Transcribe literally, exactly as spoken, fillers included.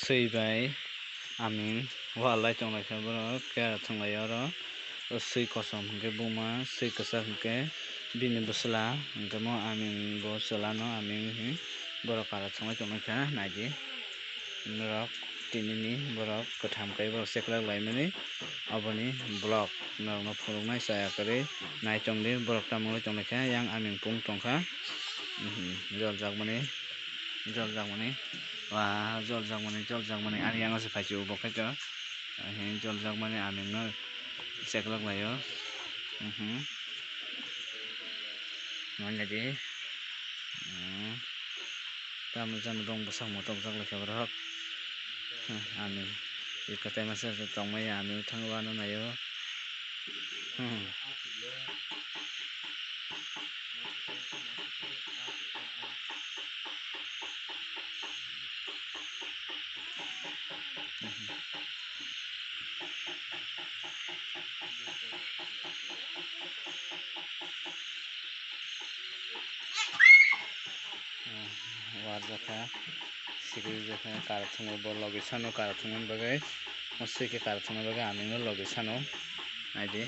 Swi bai aming walai tonglaikha borok kera thwnglai oro. O swi kosom hwnkhe buma, swi kwchak hwnkhe bini bwsla, hwnkhe mo aming bo chwlano aming hi borok kara thwnglai tonglaikha naidi. Norok tinini borok kwtham khe borok cheklak laimani oboni vlog norokno phunuknai chaya kwrwi naitongdi borok tamo wngwi tonglaikha yang aming pung tongkha. Joljakmani. Joljakmani. Wa, joljakmani, joljakmani. Ani yang se phai si ubo khe to. Ahi, joljakmani aming no cheklak laio. Mhm. Manya di. Hmm. Tamo jani bong bwsak motok jak lai khe borok. Hmm, aming. Iko tai masa tongmaya aming thangwi ano naio. Hmm. Warjakha, sikijak kha, kara thwngwi bo logi sano kara thwngmani bagwi, o swi khe kara thwngmani bagwi amingno logi sano naidi.